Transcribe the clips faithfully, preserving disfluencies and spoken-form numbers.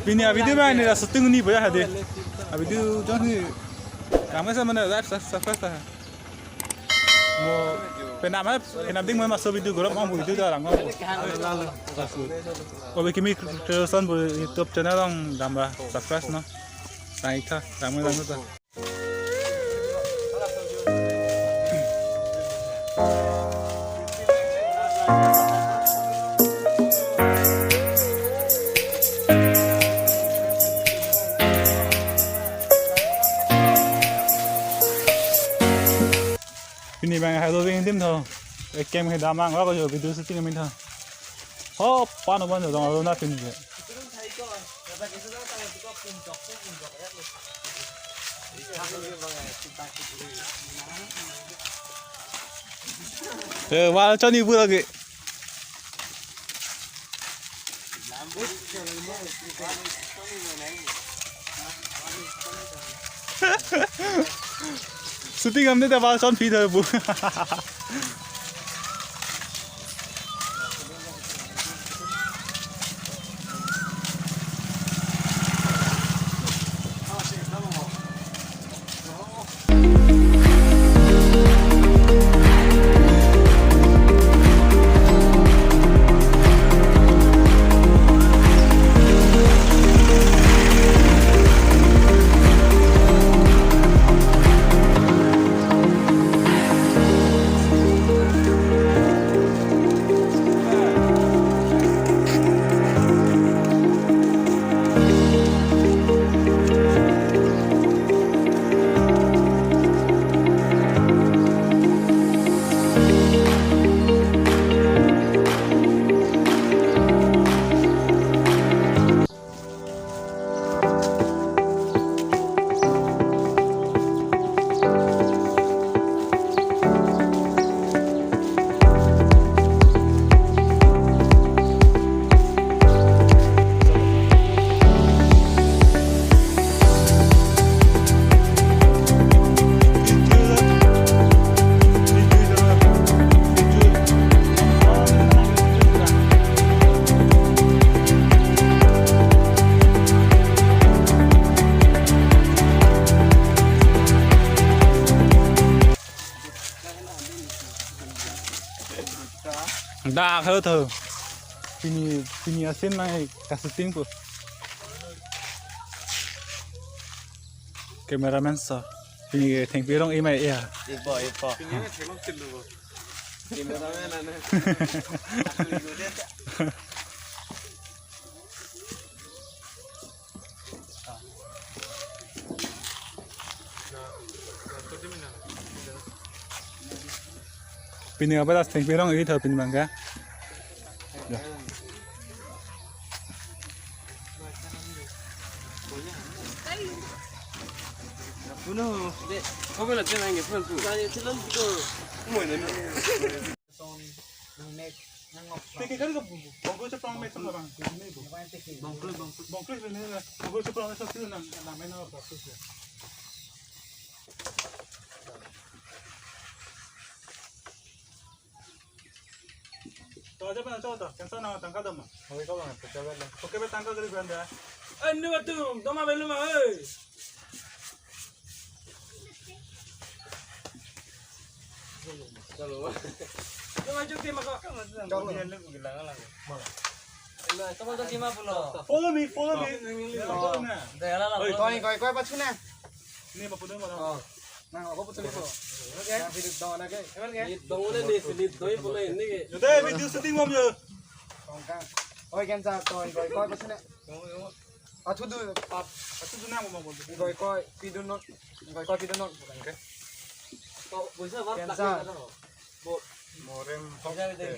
Pini a-video ma ni la shooting ni boya hadi. A-video jong ni kami sa mana live sa sa sa. Mo penap ha, penap ding mo maso video gorop mo video da lang mo. Obe Kimi Creation bo YouTube channel along damba subscribe no. Sai tha, damba damba ta. Pini bang Halloween dim tho. Ekem he damang ko jo video shooting min tho. Ho, pano ban jong alo na pini ke. Eh, wal choni bu lagi. Shooting am de ta wal chon phi tha bu. Da, halo tho. Pini, pini asin nang ka shooting po. Cameraman sir. Pini thengpi rong imai ya. Ipo, ipo. Cameraman ane. Pini apa das thengpi rong iri tho pini bang ke? Ya. Puno, de, kau bela tenang ya, puno tu. Tiki kali ke bongkoi cheplang mek sama bang. Bongkoi, bongkoi. Bongkoi ini bongkoi cheplang mek sama nang nang main apa practice ya. To aja pa na chota, kensa na tangka dama. Oke, kau bang, pecah bela. Oke, be tangka kali beranda. Eh, ini batu, dama belum ah, eh. Chalo. Chalo, chalo, chalo. Chalo. Chalo, chalo, chalo, follow me, follow me. Follow me. Oi, koi, koi, koi, pasu na. Ini apa pun mana? Oh. Nang ako po tuloy po. Okay. Nang silid daw na kay. Ewan kay. Silid daw na ni, silid daw pala ini kay. Jute, video shooting mo yo. Tongkang. Oi, kensa, koi, koi, koi, pasu na. Athu du, pap. Athu du na mo mo. Koi, koi, pidun non. Koi, koi, pidun non. Okay. To, poisa war kensa. Morem hok.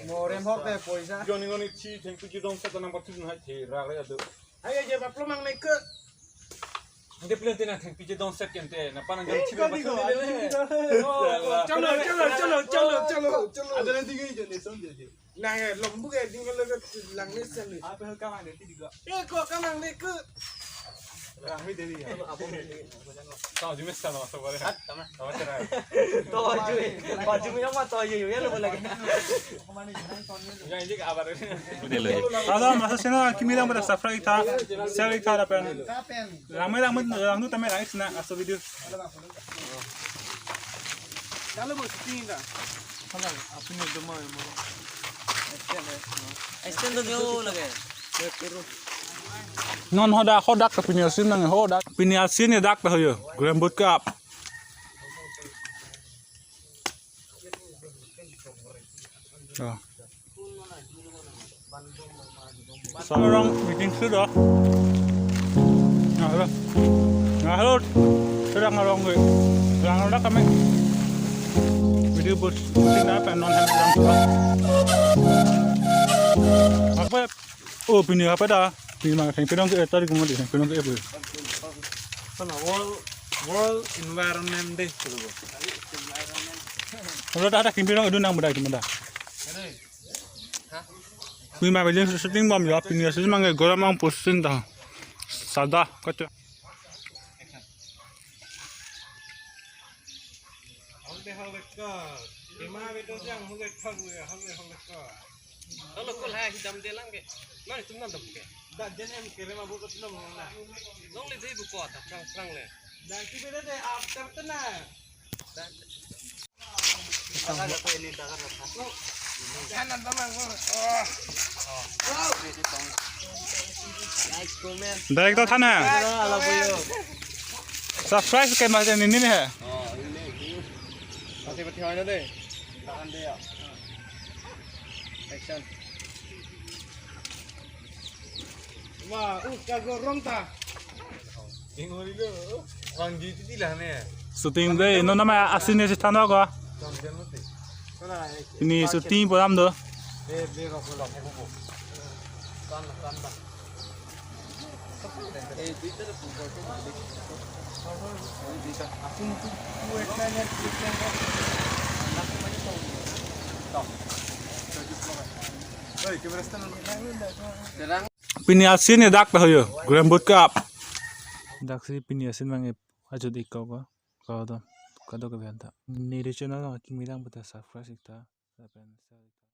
Morem hok de poisa. Joni ngoni chi thengpi chedong set nang pathu hai the ra re adu. Hai je baplo mang mek ke. Ante pila tina thengpi chedong set kente na panang jam chi kani ko. Chalo, chalo, chalo, chalo, chalo, chalo. Ada nanti gini je ne som je. Nang eh, lombok eh, ding lo ke lang ne sen ni. Apa hal kamang de ti diga. Eh, ko kamang de ke. Rangmi Devi ya. Apa? Tahu juga sama sama boleh. Sama cerai. Toh jui, toh jui yang mah toh jui ya lo lagi. Yang ini kabar ini. Udah lo. Kalau masuk sini kimi lang pada subscribe tha, share tha lapen. Rangmi rangmi rangnu tame rang sina aso video. Kalau mau syuting dah. Stand tu jauh lagi. Non hodak hodak ke pini asin nang hodak. Pini asin ya dak ta hoyo. Grambut ke ap. Oh. Sarong meeting sudah. Nah, halo. Nah, halo. Sedang ngarong gue. Sedang ngarong kami. Video bus. Sing apa non hal dalam sudah. Apa? Oh, pini apa dah? Pini mana? Yang pedang ke tadi kemudian yang pedang ke apa? Sana World World Environment Day. Kalau dah ada kimpi dong, itu nang bedai cuma dah. Pini ma bejeng shooting bom ya, pini asin mang goram ang pusin ta. Sada kaca. Hongde hongde ko. Ima bedo jang hongde thang ya, hongde hongde ko. Kalau kol hai hidam de lang ke. Mana tum nang dam ke? Dak jen em kere ma bu ko tum nang lang. Long le je bu ko ta prang prang le. Dak ki beda de after tena. Director thana. Surprise ke mas ini nih. Masih bertihoy na deh. Tahan deh ya. Action. Wah, uh, kagorong ta. Ingori lo. Wangji titi lah ne. Shooting dei, non nama asin ne si thano ko. Ini shooting program do. Eh, be rok lo. Kan, kan, kan. Pini asin ya dak ta hoyo, Grambut ke ap. Dak si pini asin mang ajut ik ko ko. Kado, kado ke bihan ta. Neli channel nang kimi lang beta subscribe ik ta. Lapen share ik ta.